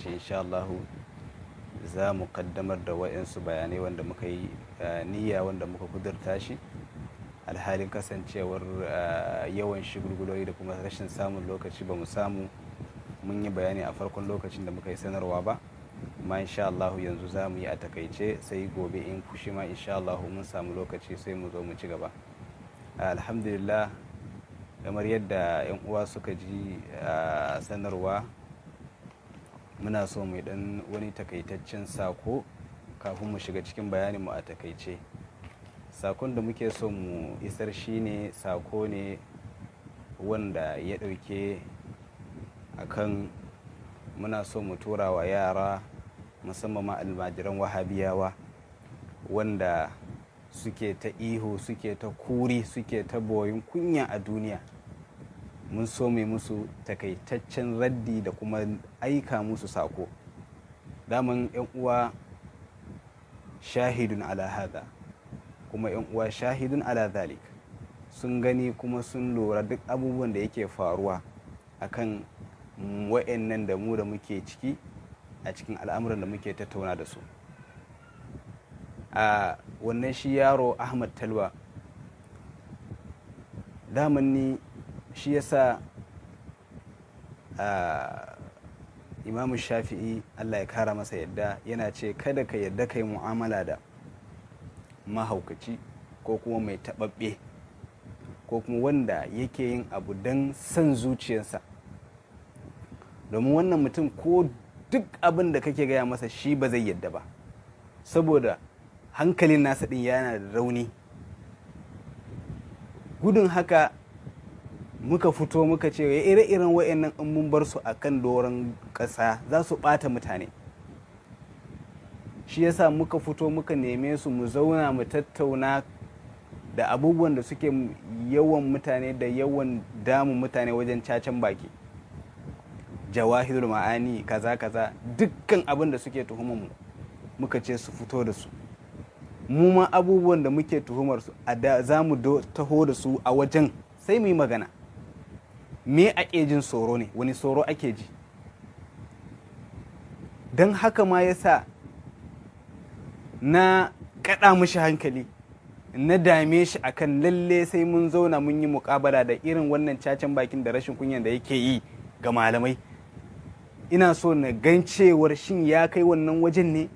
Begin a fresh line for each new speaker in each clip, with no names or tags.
Lokaci insha Allah za mu kaddamar da wa'insu bayanai wanda muka yi niyya, wanda muka kudurta shi, alhalin kasancewar yawan shigulguloyi da kuma rashin samun lokaci ba mu samu mun yi bayani a farkon lokacin da muka yi sanarwa ba. Amma insha Allah yanzu za mu yi a takaice, sai gobe in kushi ma insha Allah mun samu lokaci sai mu zo mu ci gaba. Alhamdulillah, kamar yadda 'yan uwa suka ji sanarwa, muna so mu dan wani takaitaccen sako kafin mu shiga cikin bayaninmu. A takaice, sakon da muke so mu isar shine sako ne wanda ya ɗauke akan muna so mu tura wa yara, musamman ma almajiran Wahabiyawa wanda suke ta ihu, suke ta kuri, suke ta boyin kunya a duniya. Mun so mai musu takaitaccen raddi da kuma aika musu sako. Daman 'yan uwa shahidun ala hada, kuma 'yan uwa shahidun ala zalik, sun gani kuma sun lura duk abubuwan da yake faruwa akan wa'annan da mu da muke ciki a cikin al'amuran da muke tattauna da su. A wannan shi yaro Ahmad Talwa, daman ni shi yasa Imamu Shafi'i, Allah ya kara masa yadda, yana ce kada ka yadda ka yi mu'amala da mahaukaci ko kuma mai taɓaɓɓe ko kuma wanda yake yin abu don son zuciyarsa, domin wannan mutum ko duk abin da kake gaya masa shi ba zai yadda ba, saboda hankalin nasa ɗin yana da rauni. Gudun haka muka fito muka ce ire-iren wa'annan in mun bar su a kan doron ƙasa za su ɓata mutane. Shi yasa muka fito muka neme su mu zauna mu tattauna da abubuwan da suke yawan mutane da yawan damun mutane wajen cacen baki, Jawahirul Ma'ani, kaza kaza, dukkan abin da suke tuhumar mu muka ce su fito da su. Mu ma abubuwan da muke tuhumar su a da za mu taho da su a wajen sai mu yi magana. Me ake jin tsoro ne? Wani tsoro ake ji? Don haka ma yasa na kaɗa mishi hankali, na dame shi akan lalle sai mun zauna mun yi muƙabala da irin wannan cacen bakin da rashin kunyan da yake yi ga malamai. Ina so na gan cewar shin ya kai wannan wajen ne.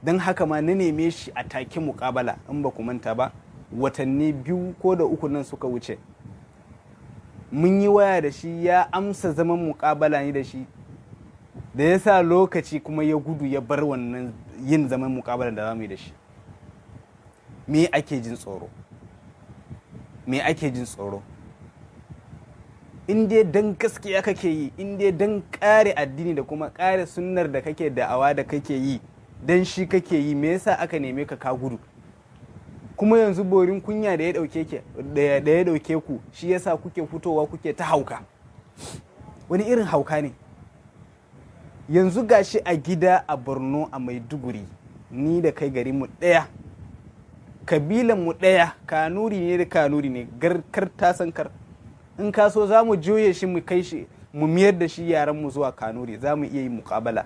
Don haka ma na neme shi a take muƙabala. In ba ku manta ba, watanni 2 ko da 3 nan suka wuce, mun yi waya da shi, ya amsa zaman muƙabala ni da shi. Da ya sa lokaci kuma ya gudu ya bar wannan yin zaman muƙabala da za mu yi da shi. Me ake jin tsoro? Me ake jin tsoro? In dai dan gaskiya kake yi, in dai dan kare addini da kuma kare sunnar da kake da'awa da kake yi, dan shi kake yi, me yasa aka neme ka ka gudu? Kuma yanzu borin kunya da ya dauke ke, da ya dauke ku, shi yasa kuke fitowa kuke ta hauka. Wani irin hauka ne? Yanzu gashi a gida a Borno, a Maiduguri, ni da kai garin mu ɗaya, kabilan mu ɗaya, Kanuri ne da Kanuri ne, garkar ta san kar. In ka so za mu juye shi, mu kai shi, mu miyar da shi yaran mu zuwa Kanuri, za mu iya yin muƙabala.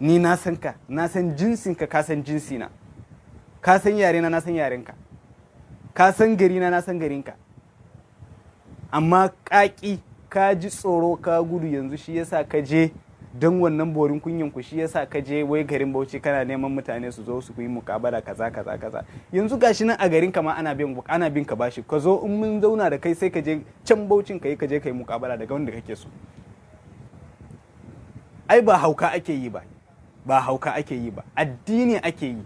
Ni na san ka, na san jinsin ka, ka san jinsi na, ka san yare na, na san yaren ka, ka san gari na, na san garin ka. Amma kaki ka ji tsoro ka gudu. Yanzu shi yasa ka je don wannan borin kunyan ku, shi yasa ka je wai garin Bauchi kana neman mutane su zo su yi mukabala, kaza kaza kaza. Yanzu gashi nan a garin ka ma ana bin ka bashi. Ka zo in mun zauna da kai, sai ka je can Baucin ka yi, ka je ka yi mukabala daga wanda kake so. Ai ba hauka ake yi ba, ba hauka ake yi ba, addini ake yi.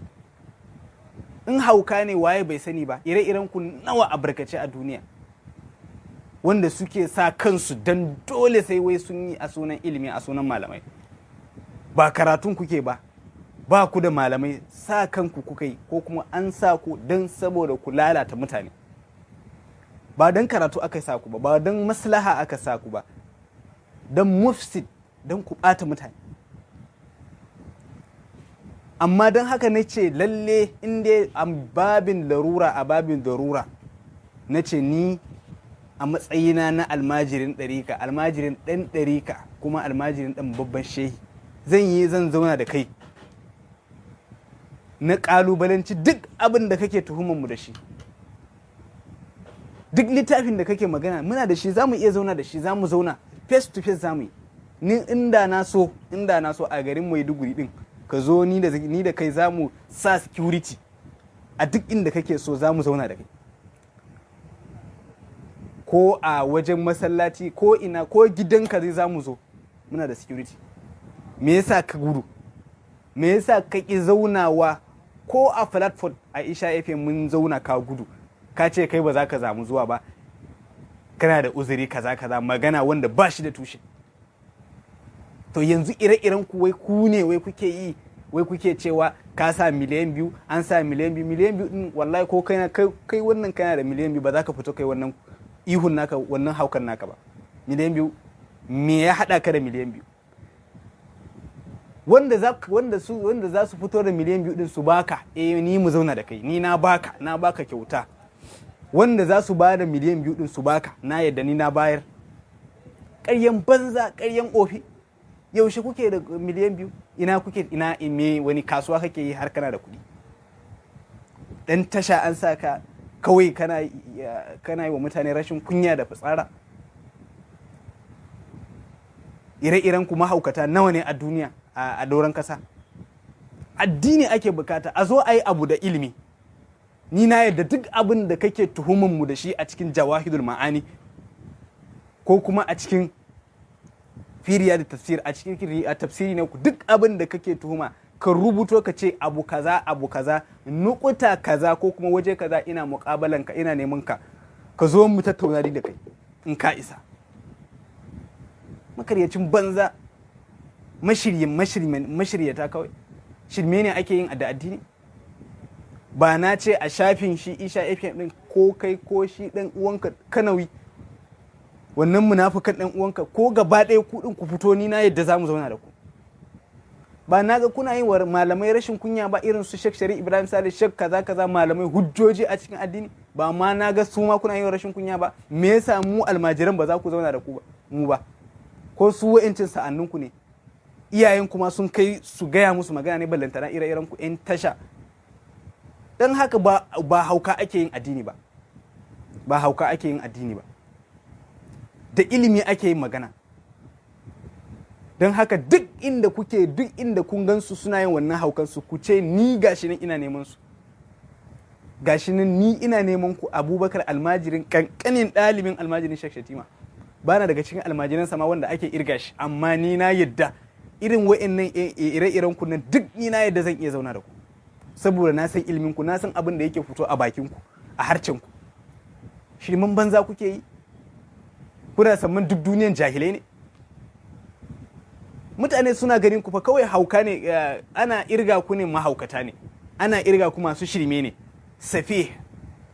In hauka ne, waye bai sani ba? Ire-iren ku nawa a barkace a duniya wanda suke sa kansu don dole sai wai sun yi a sunan ilimi, a sunan malamai. Ba karatun kuke ba, ba ku da malamai, sa kanku kuka yi ko kuma an sa ku don saboda ku lalata mutane. Ba don karatu aka sa ku ba, ba don maslaha aka sa ku ba, don mufsid, don ku ɓata mutane. Amma don haka na ce lalle in dai a babin larura, a babin darura, na ce ni a matsayina na almajirin ɗarika, almajirin ɗan ɗarika, kuma almajirin dan babban shehi. Zan yi zan zauna da kai na kalubalanci duk abin da kake tuhumar mu da shi, duk littafin da kake magana muna da shi, za mu iya zauna da shi, za mu zauna face to face za mu yi. Ni inda na so a garin Maiduguri din ka zo ni da kai za mu sa security a duk inda kake so, za mu zauna da kai, ko a wajen masallaci ko ina ko gidanka zai za mu zo, muna da security. Me yasa ka gudu? Me yasa ka ki zaunawa ko a platform a Isha FM mun zauna ka gudu, ka ce kai ba za ka zamu zuwa ba, kana da uzuri kaza kaza, magana wanda ba shi da tushe. To yanzu ire-iren ku wai ku ne wai kuke yi, wai kuke cewa ka sa 2 miliyan, an sa 2 miliyan, 2 miliyan din wallahi ko kai wannan kana da 2 miliyan ba za ka fito kai wannan ihun naka, wannan haukan naka ba. 2 miliyan me ya hada ka da 2 miliyan? Wanda za su fito da 2 miliyan din su baka, eh ni mu zauna da kai, ni na baka kyauta. Wanda za su ba da 2 miliyan din su baka, na yadda ni na bayar. Ƙaryan banza, ƙaryan ofi. Yaushe kuke da 2 miliyan? Ina kuke, ina me wani kasuwa kake yi har kana da kuɗi? Dan tasha an sa ka kawai kana yi wa mutane rashin kunya da fitsara. Ire-iren ku mahaukata nawa ne a duniya, a doron kasa? Addini ake bukata, a zo a yi abu da ilimi. Ni na yadda duk abin da kake tuhumin mu da shi a cikin Jawahidul Ma'ani ko kuma a cikin firiya da tafsir, a cikin tafsiri ne, duk abin da kake tuhuma ka rubuto ka ce abu kaza abu kaza nukuta kaza ko kuma waje kaza, ina muƙabalan ka, ina neman ka, ka zo mu tattauna da kai in ka isa. Makaryacin banza, mashiryata kawai shirme ne ake yin da addini. Ba na ce a shafin shi Isha FM din ko kai ko shi dan uwanka Kanawi, wannan munafukan dan uwanka, ko gaba ɗaya ku din ku fito, ni na yadda za mu zauna da ku. Ba na ga kuna yin wa malamai rashin kunya ba irin su Sheikh Sharif Ibrahim Saleh, Sheikh kaza kaza, malamai hujjoji a cikin addini, ba ma na ga su ma kuna yin rashin kunya ba. Me yasa mu almajiran ba za ku zauna da ku ba mu ba? Ko su wa'ancin sa'annin ku ne, iyayen kuma sun kai su gaya musu magana ne, ballantana ire-iren ku 'yan tasha. Don haka ba hauka ake yin addini ba, ba hauka ake yin addini ba, da ilimi ake yin magana. Don haka duk inda kuke, duk inda kun gansu suna yin wannan haukan su, ku ce ni gashi nan ina neman su, gashi nan ni ina neman ku. Abubakar almajirin, kankanin ɗalibin almajirin Sheikh Shatima, bana daga cikin almajiran sama wanda ake irga shi, amma ni na yadda irin wa'annan ire-iren ku nan duk ni na yadda zan iya zauna da ku, saboda na san ilimin ku, na san abin da yake fito a bakin ku, a harcen ku. Shirman banza kuke yi, kuna samman duk duniyan jahilai ne. Mutane suna ganin ku fa kawai hauka ne, ana irga ku ne mahaukata ne, ana irga ku masu shirme ne, safih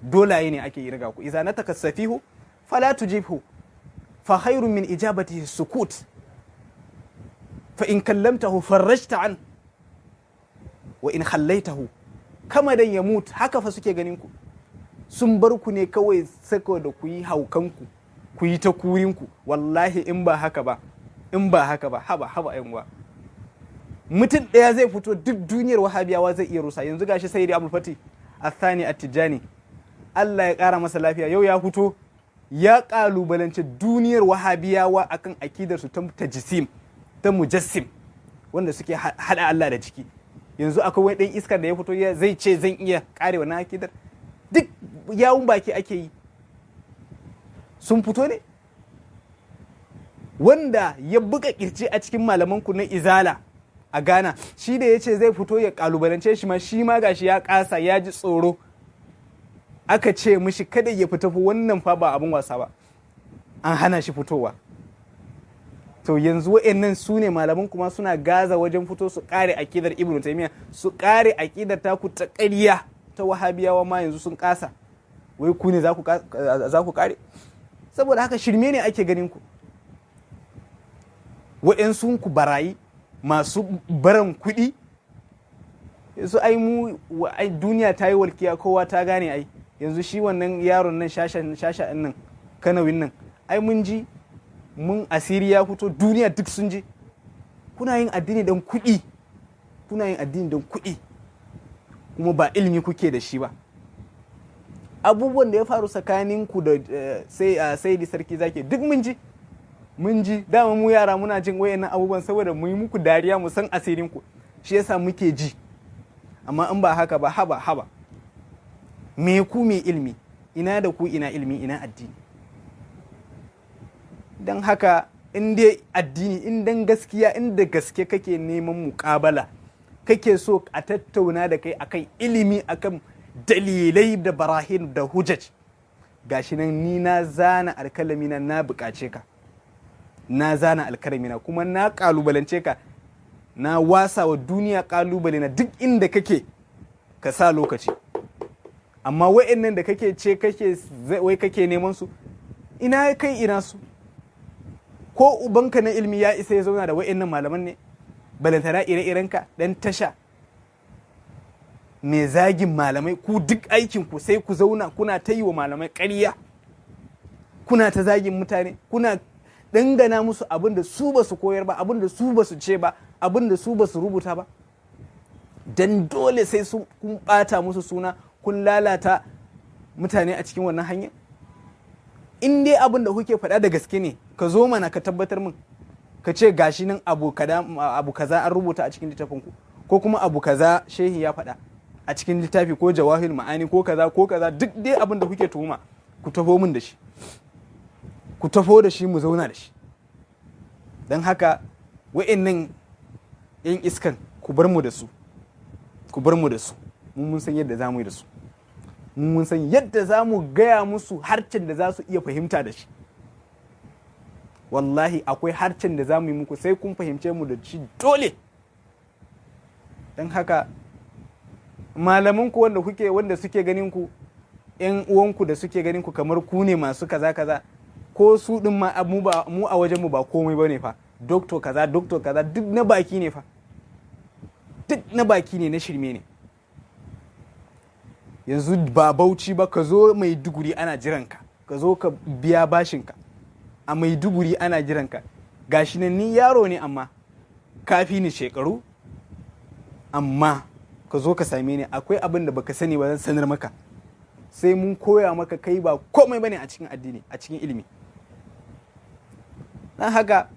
dolaye ne ake irga ku. Iza nataka safihu fala tujibhu fa khairun min ijabatihi sukut, fa in kallamtahu farrajta an wa in khallaitahu kama dan ya mutu. Haka fa suke ganin ku, sun bar ku ne kawai saboda ku yi haukanku, ku yi ta kurinku. Wallahi in ba haka ba, in ba haka ba, haba haba yan uwa, mutum ɗaya zai fito duk duniyar wahabiyawa zai iya rusa. Yanzu gashi Sayyidi Abdul Fatih Athani Attijani, Allah ya ƙara masa lafiya, yau ya fito ya ƙalubalance duniyar wahabiyawa akan akidar su ta tajisim, ta mujassim, wanda suke hada Allah da jiki. Yanzu akwai wani ɗan iskar da ya fito zai ce zan iya kare wannan akidar. Duk yawun baki ake yi, sun fito ne. Wanda ya buga kirji a cikin malamanku na Izala a Ghana, shi da ya ce zai fito ya kalubalance shi ma, shi ma gashi ya kasa, ya ji tsoro. Aka ce mishi kada ya fita, fa wannan fa ba abin wasa ba, an hana shi fitowa. To yanzu wa'annan su ne malaman kuma suna gaza wajen fito su kare akidar Ibn Taymiyyah, su kare akidar taku ta ƙarya ta wahabiyawa ma yanzu sun kasa. Wai ku ne za ku kare? Saboda haka shirme ne ake ganin ku. Wa'yansu ku barayi masu baran kuɗi yanzu ai mu ai duniya ta yi walkiya, kowa ta gane ai. Yanzu shi wannan yaron nan shasha nan Kanawin nan, ai mun ji Mun asiri ya fito duniya duk sun ji. Kuna yin addini don kuɗi, kuna yin addini don kuɗi, kuma ba ilimi kuke da shi ba. Abubuwan da ya faru tsakaninku da sai Sarki Zaki duk mun ji, mun ji. Dama mu yara muna jin wayannan abubuwan saboda mu yi muku dariya, mu san asirinku, shi yasa muke ji. Amma in ba haka ba, haba haba, me ku me ilimi? Ina da ku ina ilimi, ina addini? Don haka in dai addini, in dan gaskiya, inda gaske kake neman muƙabala, kake so a tattauna da kai akan ilimi, akan dalilai da barahin da hujaj, gashi nan ni na zana alkalami na, na buƙace ka, na zana alkalami na, kuma na ƙalubalance ka, na wasa wa duniya ƙalubale na, duk inda kake ka sa lokaci. Amma wa'annan da kake ce kake wai kake neman su, ina kai ina su? Ko ubanka na ilimi ya isa ya zauna da wa'annan malaman ne? Balantana ire-irenka, dan tasha mai zagin malamai. Ku duk aikin ku sai ku zauna kuna ta yi wa malamai ƙarya, kuna ta zagin mutane, kuna dangana musu abin da su ba su koyar ba, abin da su ba su ce ba, abin da su ba su rubuta ba. Dan dole sai su kun bata musu suna, kun lalata mutane a cikin wannan hanya. In dai abin da kuke faɗa da gaske ne, ka zo mana ka tabbatar min, ka ce gashi nan abu kaza an rubuta a cikin littafin ku, ko kuma abu kaza shehi ya faɗa a cikin littafi, ko Jawahir Ma'ani, ko kaza ko kaza. Duk dai abin da kuke tuhuma, ku tafo min da shi, ku tafo da shi, mu zauna da shi. Don haka wa'annan yan iskan, ku bar mu da su, ku bar mu da su. Mun san yadda za mu yi da su, mun san yadda za mu gaya musu harcen da za su iya fahimta da shi. Wallahi akwai harcen da za mu yi muku sai kun fahimce mu da shi dole. Don haka malamanku wanda kuke, wanda suke ganin ku, yan uwanku da suke ganin ku kamar ku ne masu kaza kaza, ko su din ma mu a wajen mu ba komai bane fa. Doctor kaza, doctor kaza, duk na baki ne fa, duk na baki ne, na shirme ne. Yanzu ba Bauchi ba, ka zo Maiduguri ana jiranka, ka zo ka biya bashinka a Maiduguri ana jiranka. Gashi nan ni yaro ne amma kafi ni shekaru, amma ka zo ka same ni, akwai abin da baka sani ba zan sanar maka, sai mun koya maka kai ba komai bane a cikin addini, a cikin ilimi. Dan haka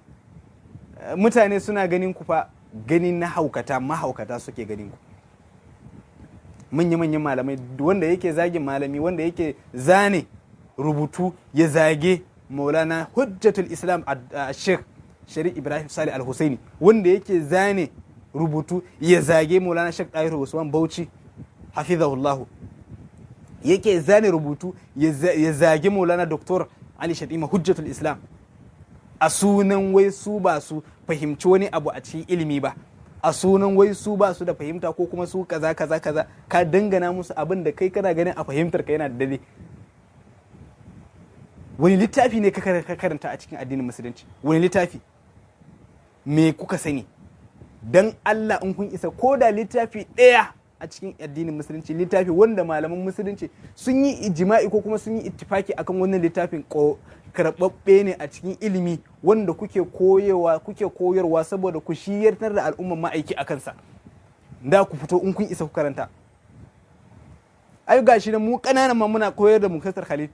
mutane suna ganin ku fa ganin na haukata, mahaukata suke ganin ku. Manya-manyan malamai, wanda yake zagin malami, wanda yake zane rubutu ya zage Maulana Hujjatul Islam a Sheikh Sharif Ibrahim Salih Al-Husaini, wanda yake zane rubutu ya zage Maulana Sheikh Dahiru Usman Bauchi hafizahullahu, yake zane rubutu ya zage Maulana Dr. Ali Shatima Hujjatul Islam, a sunan wai su ba su fahimci wani abu a cikin ilimi ba, a sunan wai su ba su da fahimta, ko kuma su kaza kaza kaza. Ka dangana musu abin da kai kana ganin a fahimtar ka yana da dare. Wani littafi ne ka karanta a cikin addinin musulunci? Wani littafi me kuka sani? Dan Allah in kun isa, ko da littafi ɗaya a cikin addinin musulunci, littafi wanda malaman musulunci sun yi ijima'i ko kuma sun yi ittifaki akan wannan littafin karɓaɓɓe ne a cikin ilimi, wanda kuke koyewa, kuke koyarwa saboda ku shiyartar da al'umman ma'aiki a kansa, da ku fito in kun isa ku karanta. Ai gashi nan mu ƙananan ma muna koyar da Muktasar Khalil.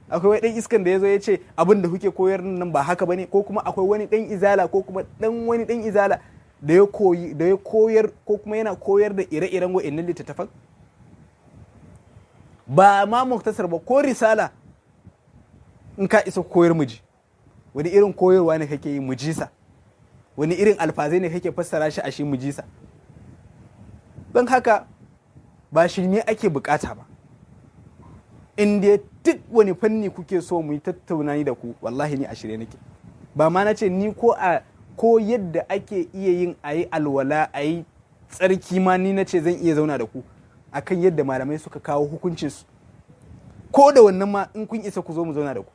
Akwai wani ɗan iskan da ya zo ya ce abin da kuke koyar nan ba haka bane, ko kuma akwai wani ɗan izala, ko kuma ɗan wani ɗan izala da ya koyi, da ya koyar, ko kuma yana koyar da ire-iren wa'annan littattafan? Ba ma Muktasar ba, ko risala in ka isa koyar muji. Wani irin koyarwa ne kake yi mujisa? Wani irin alfazai ne kake fassara shi a shi mujisa? Don haka ba shirme ake bukata ba. In dai duk wani fanni kuke so mu yi tattauna ni da ku, wallahi ni a shirye nake. Ba ma na ce ni ko a ko yadda ake iya yin a yi alwala, a yi tsarki ma, ni na ce zan iya zauna da ku akan yadda malamai suka kawo hukuncinsu. Ko da wannan ma in kun isa ku zo mu zauna da ku,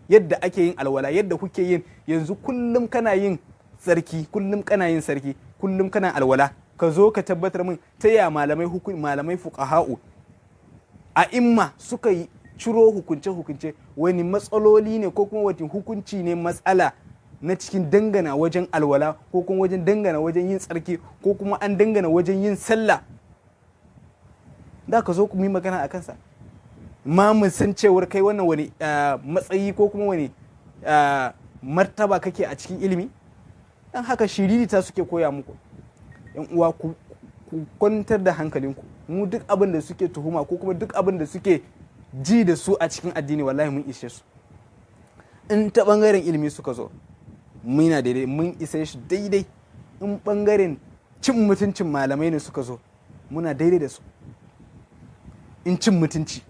yadda ake yin alwala, yadda kuke yin yanzu, kullum kana yin tsarki, kullum kana yin sarki, kullum kana alwala, ka zo ka tabbatar min ta ya malamai hukun malamai fuqaha'u a imma suka yi ciro hukunce hukunce, wani matsaloli ne ko kuma wani hukunci ne matsala. na cikin dangana wajen alwala, ko kuma wajen dangana wajen yin tsarki, ko kuma an dangana wajen yin sallah, da ka zo ku yi magana a kansa. Ma mun san cewar kai wannan wani matsayi ko kuma wani martaba kake a cikin ilimi. Dan haka shiririta suke koya muku. Yan uwa, ku kwantar da hankalinku. Mu duk abin da suke tuhuma ko kuma duk abin da suke ji da su a cikin addini, wallahi mun ishe su. In ta bangaren ilimi suka zo, muna daidai, mun isa shi daidai. In bangaren cin mutuncin malamai ne suka zo, muna daidai da su. In cin mutunci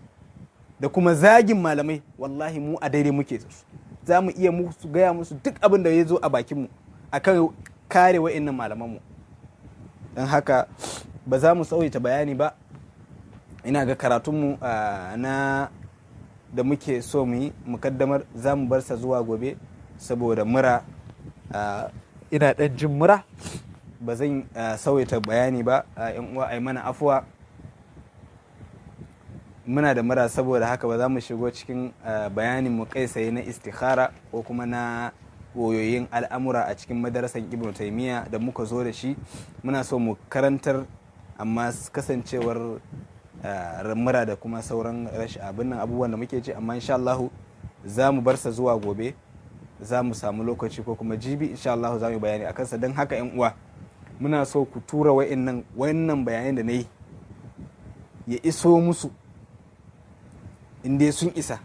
da kuma zagin malamai, wallahi mu a daidai muke su. Za mu iya musu gaya musu duk abin da ya zo a bakinmu akan kare wa'annan malamanmu. Don haka ba za mu tsawaita bayani ba. Ina ga karatunmu na da muke so mu yi mukaddamar, za mu bar sa zuwa gobe saboda mura. Ina ɗan jin mura, ba zan tsawaita bayani ba. Yan uwa, ai mana afuwa, muna da mura. Saboda haka ba za mu shigo cikin bayanin mu kai tsaye na istikhara ko kuma na koyoyin al'amura a cikin madarasan Ibn Taimiyya da muka zo da shi. Muna so mu karantar, amma kasancewar mura da kuma sauran rashin abin nan abubuwan da muke ci. Amma insha Allah za mu bar sa zuwa gobe, za mu samu lokaci, ko kuma jibi insha Allah za mu bayani a kansa. Don haka yan uwa, muna so ku tura wa'annan wannan bayanan da na yi ya iso musu. Inda sun isa,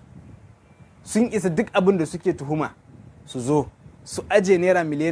sun isa duk abin da suke tuhuma, su zo su aje naira miliyan